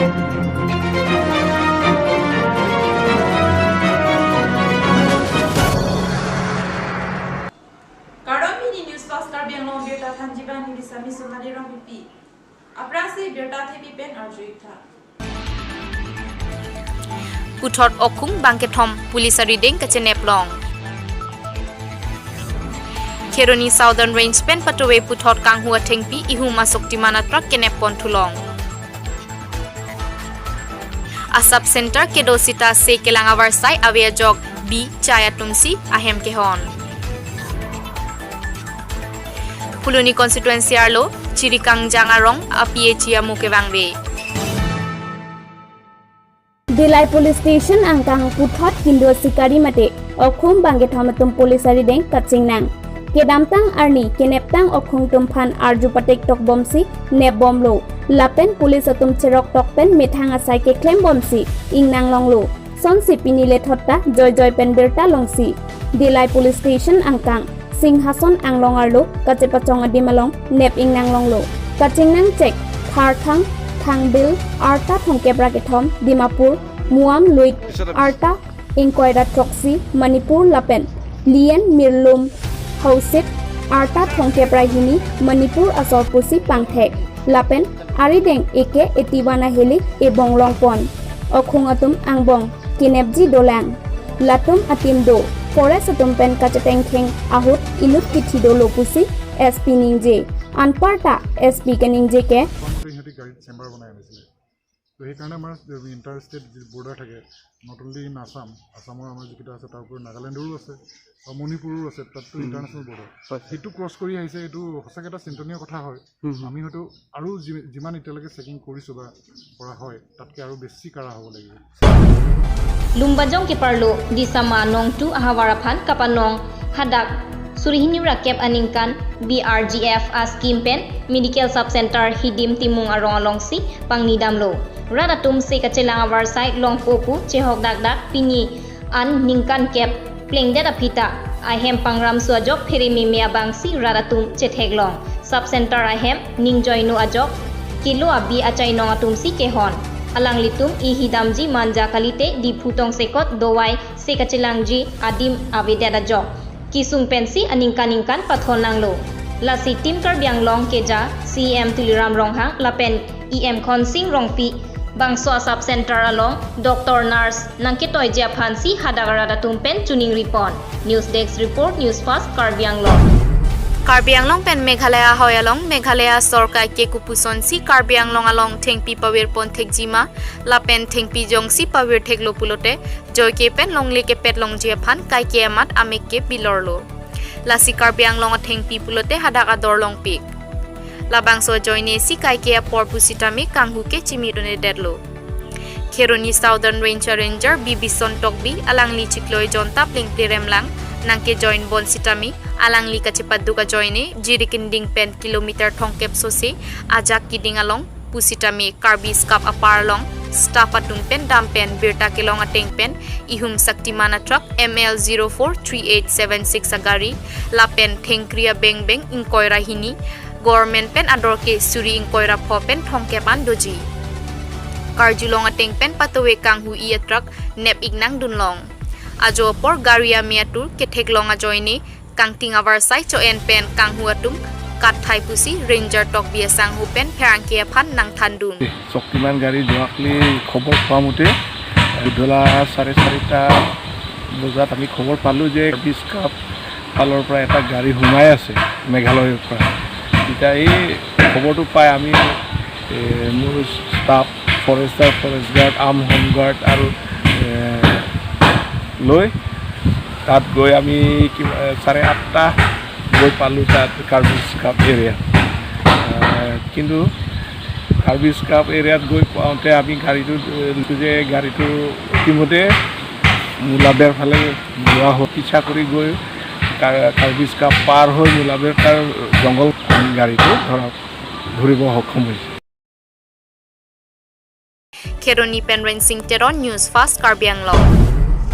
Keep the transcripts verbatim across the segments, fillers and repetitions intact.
Kardom, pini News Fast Karbi Anglong birta thanji abang neli Sami Sonali Rongpipi. Aphrangsi birta thepi pen arju-ik tha. Puthot okhung bangkethom police arideng kachenep long. Kheroni Southern Range pen patuwe puthot kanghu athengpi ihum a-Shaktiman atruck kenep pon thu long. A-sub center kedo sita se kelang avarsai ave ajok bi chai atumsi ahem kehon. Phuloni constituency arlo Chirikangjang arong a-P H E amu kevangve. Dillai Police Station angkang puthot kindu asikari mate okhung bangkethom atum police arideng kachingnang. Kedamtang arni keneptang okhung atum aphan arju patik tokbomsi nepbomlo. Lapen police atum cherok tok pen methang asai keklembomsi ingnang longlo. Sonsi pini lethot ta joijoi pen birta longsi Dillai Police Station angkang Singhason Anglong arlo kachepachong adim along nep ingnang longlo. Kachingnang chek Tharthang, Thangbil, arta thongkep ra kethom, Dimapur, Muam Luit, arta ingkoi ra throksi, Manipur lapen Lien Mirlum Hausit, arta thongkep ra hini, Manipur asor pusi pangthek. Lapen arideng A K eighty-one aheli ebong longpon. Okhung atum angbong kenepji dolang. Latum atim do, forest atum pen kachetengkheng ahut inut kithi dolo pusi S P ningje. Anparta S P keningje ke, সিহঁতে গাড়ীত চেম্বাৰ বনাই আনিছিলে। তো সেইকাৰণে আমাৰ inter state যি বৰ্ডাৰ থাকে, not only in Assam, আছামৰ আমাৰ যিকেইটা আছে, তাৰ উপৰি নাগালেণ্ডৰো আছে বা মণিপুৰৰো আছে, তাততো হুম। International border. হয়। সেইটো ক্ৰছ কৰি আহিছে, এইটো সঁচাকৈ এটা চিন্তনীয় কথা হয়। হুম, হুম। আমি হয়তো আৰু যি-, যিমান এতিয়ালৈকে চেকিং কৰিছোঁ বা কৰা হয়, তাতকৈ আৰু বেছি কাঢ়া হ'ব লাগিব। Lumbajong keparlo Disama Nongtu ahavar aphan kapanong hadak suri hini ra kep aningkan B R G F a-scheme pen medical sub center Hidim Timung arong alongsi pangni damlo. Rat atum se kachelang avarsai longpo pu chehok dakdak pini an ningkan kep plengdet aphi ta ahem pangram su ajok pherememe abangsi rat atum chetheklong. Sub center ahem ning joino ajok kilo abi achainong atumsi kehon. Alanglitum ihi damji manja kalite Diphu tongsekot dovai se kachelangji adim avedet ajok kesung pensi aningkan ningkan pathon nanglo. Lasi Team Karbi Anglong keja C E M Tuliram Ronghang lapen E M Khonsing Rongpi bangso a-sub center along doctor, nurse nangketoiji aphansi hadak arat atum pen choningri pon. News Desk Report, News Fast Karbi Anglong. Karbi Anglong pen Meghalaya ahoi along Meghalaya sorkar ke kopusonsi Karbi Anglong along thengpi pavirpon thekjima lapen thengpi jongsi pavirtheklo pulote joike pen longle kepet longji aphan kaike amat amek ke bilorlo. Lasi Karbi Anglong athengpi pulote hadak ador longpik. Labangso ajoine si kaike apor pusitame kanghu ke chimit un-edetlo. Kheroni Southern Range a-ranger B Bison Tokbi alangli chiklo ejon ta plengple remlang nangkejoin bonsitame alangli kachepaduk ajoine Jirikinding pen kilometer thongkep sose ajak kiding along pusitame Karbi Scup apar along staff atum pen dam pen birta kelong ateng pen ihum Shaktiman a-truck M L zero four three eight seven six agari lapen thengkri abeng beng ingkoi ra hini, government pen ador ke suri ingkoi ra pho pen thongkep an doji. Karjulong ateng pen patowe kanghu-i a-truck nep-ik nangdunlong. Ajo apor gari ame atur ketheklong ajoine kangting avarsai cho-en pen kanghu atum katthai pusi Ranger Tokbi asangho pen pherangke aphan nangthandun. শক্তিমান গাড়ী যোৱাকালি খবৰ পোৱা মতে গধূলা চাৰে চাৰিটা বজাত আমি খবৰ পালোঁ যে কাৰ্বি স্কাপ ফালৰ পৰা এটা গাড়ী সোমাই আছে মেঘালয়ৰ পৰা। তেতিয়া এই খবৰটো পাই আমি, এ, মোৰ staff, Forester, forest guard, arm home guard আৰু, এ, লৈ তাত গৈ আমি কিবা, চাৰে আঠটা গৈ পালোঁ তাত কাৰ্বি স্কাপ এৰিয়া। আহ, কিন্তু কাৰ্বি স্কাপ এৰিয়াত গৈ পাওঁতে আমি গাড়ীটো, এ, যে গাড়ীটো ইতিমধ্যে মুলাবেৰ ফালে যোৱা হ'ল। পিছা কৰি গৈ কাৰ-, কাৰ্বি স্কাপ পাৰ হৈ মুলাবেৰ তাৰ জংঘল আমি গাড়ীটো ধৰা ঘূৰিব সক্ষম হৈছে। Kheroni pen Rensing Teron, News Fast Karbi Anglong.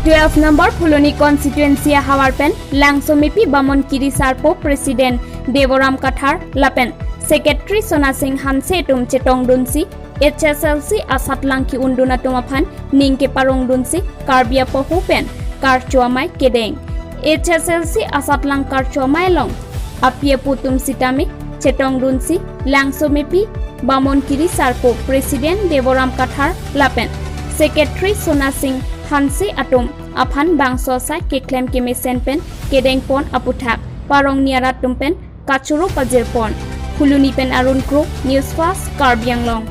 Twelve number Phuloni constituency ahavar pen Langsomepi Bamon Kiri Sarpo President Devoram Kathar lapen Secretary Sona Singh Hanse atum chetongdunsi H S L C asatlang ke-undun atum aphan ning keparongdunsi Karbi apoho pen karcho amei kedeng. H S L C asatlang karcho amei along api apo atum sitame chetongdunsi Langsomepi Bamonkiri Sarpo President Deboram Kathar lapen Secretary Sona Singh Hanse atum aphan bangso asai keklem kemesen pen kedengpon aputhak parongni arat atum pen kachoro pajirpon. Phuloni pen Arun Kro, News Fast, Karbi Anglong.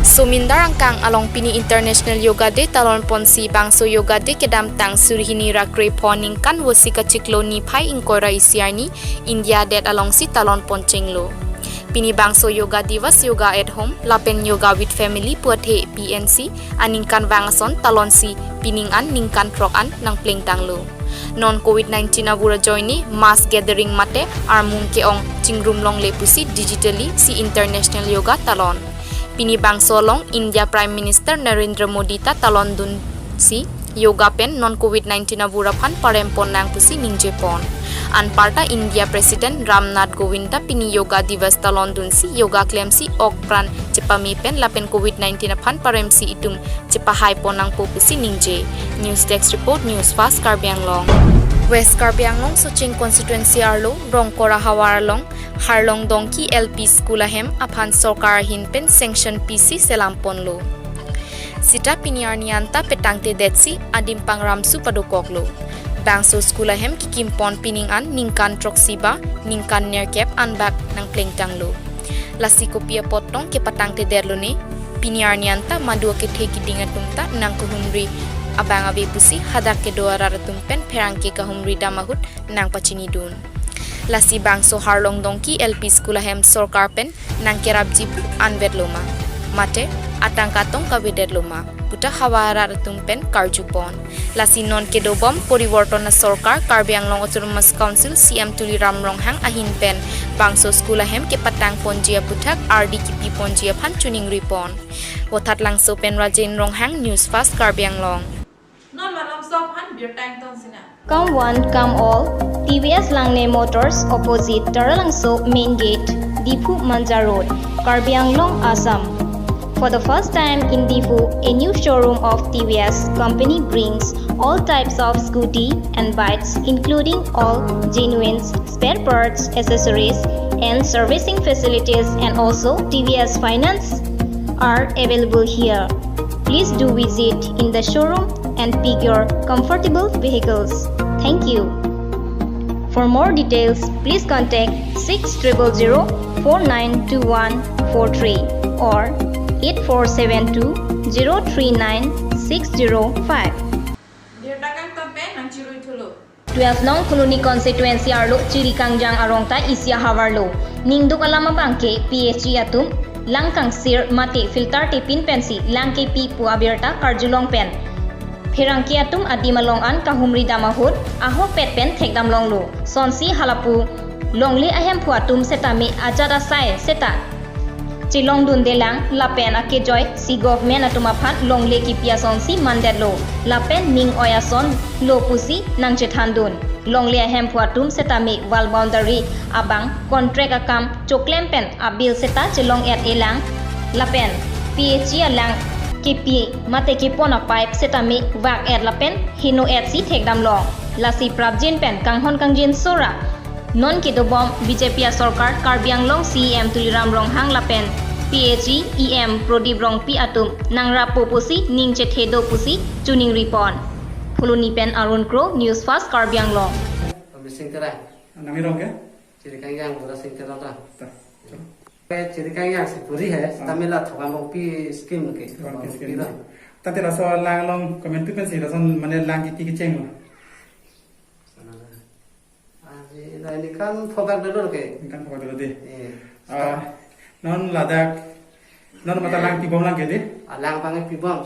Somindar angkang along pini International Yoga Day talonponsi bangso Yoga Day kedamtang suri hini ra krepho ningkan vosi kachiklo niphai ingkoi ra isi arni India adet alongsi talonpon chenglo. Pini bangso Yoga Divas, Yoga at Home lapen Yoga with Family pu athe P N C aningkanvang ason talonsi pining an ningkan throk an nangplengtanglo. Non covid nineteen avur ajoine mass gathering mate armung ke-ong chingrum longle pusi digitally si International Yoga talon. Pini bangso along India Prime Minister Narendra Modi ta talondunsi Yoga pen non covid nineteen avur aphan parempon nang pusi ningjepon. Anparta India President Ram Nath Kovind ta pini Yoga Divas talondunsi Yoga klemsi ok pran chepame pen lapen covid nineteen aphan paremsi itum chepahaipon nangpo pusi ningje. News Desk Report, News Fast, Karbi Anglong. West Karbi Anglong Socheng Constituency arlo Rongkora havar along Harlong Dongki L P School ahem aphan sorkar ahin pen sanction pisi selamponlo. Sita pini arni anta petangtedetsi adim pangram su padokoklo. Bangso school ahem kikimpon pining an ningkan throksi ba ningkan nerkep anbak nangplengtanglo. Lasi kopi apot tong kepatangtedetlo ne? Pini arni anta madu akethe kiding atum ta nangkehumri abang ave pusi hadak kedo arat atum pen pherangke kahumri dam ahut nangpachinidun. Lasi bangso Harlong Dongki L P School ahem sorkar pen nangkerapji pu anvetlo ma, mate atangka tong kavedetlo ma puta havar arat atum pen karjupon. Lasi non kedobom poriborton asorkar Karbi Anglong Autonomous Council C M Tuliram Ronghang ahin pen bangso school ahem kepatangponji aputhak ardi kipiponji aphan chuningripon. Vothatlangso pen Rajen Ronghang, News Fast, Karbi Anglong. Non malomso aphan birta ingtong sinang. Come one, come all. T V S Langle Motors, opposite Taralangso Main Gate, Diphu Manja Road, Karbi Anglong, Assam. For the first time in Diphu, a new showroom of T V S company brings all types of scooty and bikes, including all genuine spare parts, accessories, and servicing facilities, and also T V S finance are available here. Please do visit in the showroom and pick your comfortable vehicles. Thank you. For more details, please contact six triple zero four nine two one four three or eight four seven two zero three nine six zero five. Birta kangton pen nangchiruithulo. Twelve nong Phuloni constituency arlo Chiri Kangjang arong ta isi ahavarlo. Ningduk alam abangke P H E atum lang kangsir mate filter tipin pensi lang kepi pu abirta karjulong pen pherangke atum adim along an kahumri dam ahut ahokpet pen thekdamlonglo. Sonsi halapu longle ahemphu atum setame ajat asai seta chelongdundelang lapen akejoi si government atum aphan longle kipi asonsi mandetlo lapen ning oi ason lo pusi nangchethandun. Longle ahemphu atum setame wall boundary abang contract akam choklem pen abill seta chelong-et-elang lapen P H E alang kepi mate kepon apipe setame vak-et lapen heno-etsi thekdamlong. Lasi prapjin pen kanghon kangjinso ra non kedobom B J P asorkar Karbi Anglong C E M Tuliram Ronghang lapen P H E E M Prodip Rongpi atum nangrapo pusi ning chethedo pusi chuningripon. Phuloni pen Arun Kro, News Fast Karbi Anglong. Missing terai. Nami rong ke? Chiri Kangjang pura sing terai ta. Ta. Eh, Chiri Kangjang si puri hai, Ah. Tamila Thokam Rongpi scheme ke. Thokam Rongpi scheme. Tate laso lang along comment tu pensi lason mane lang kiti kecheng lo. Aji, na ini kan phobak dolo ke. Ini kan phobak dolo de. Iya. Ah, non ladak, non mata lang pibom lang ke de? Ah, lang abang pibom.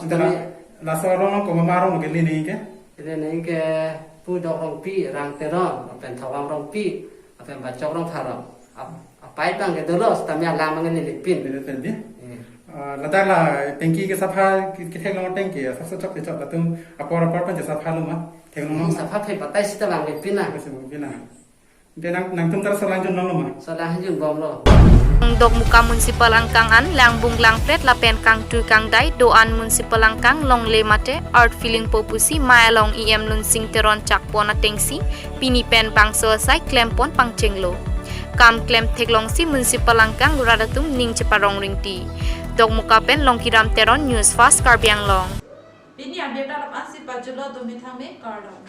Laso arong along komat arong ke le neng ke? Ini neng ke Pudok Rongpi, Rang Teron, lapen Thokam Rongpi, lapen Bachok Rongpharong. Ap-, apipe abang ke dolo, setame alang abang lele pin. Lele pin de? Iya. Ah, ladak la tanki ke sapha, ke, ketheklong tanki, asapso chok kechok latum apor apor pen chesapha lo ma? Theklong lo ma? Sapha phai patai sita abang pin na. Pasi abang pin na. Ante nang, nangtum ta laso lang junlonglo ma? Laso lang junbomlo. Dokmoka Municipal angkang an langbung langplet lapen kangtui kangdai do-an Municipal angkang longle mate earth filling po pusi mei along E M Lunsing Teron chakpon atengsi pini pen bangso asai klempon pangchenglo. Kam klem theklongsi Municipal angkang rat atum ning cheparong ringti. Dokmoka pen Longkiram Teron, News Fast Karbi Anglong. Pini abirta lapu-an si pajutlo, dome thangme, kardom.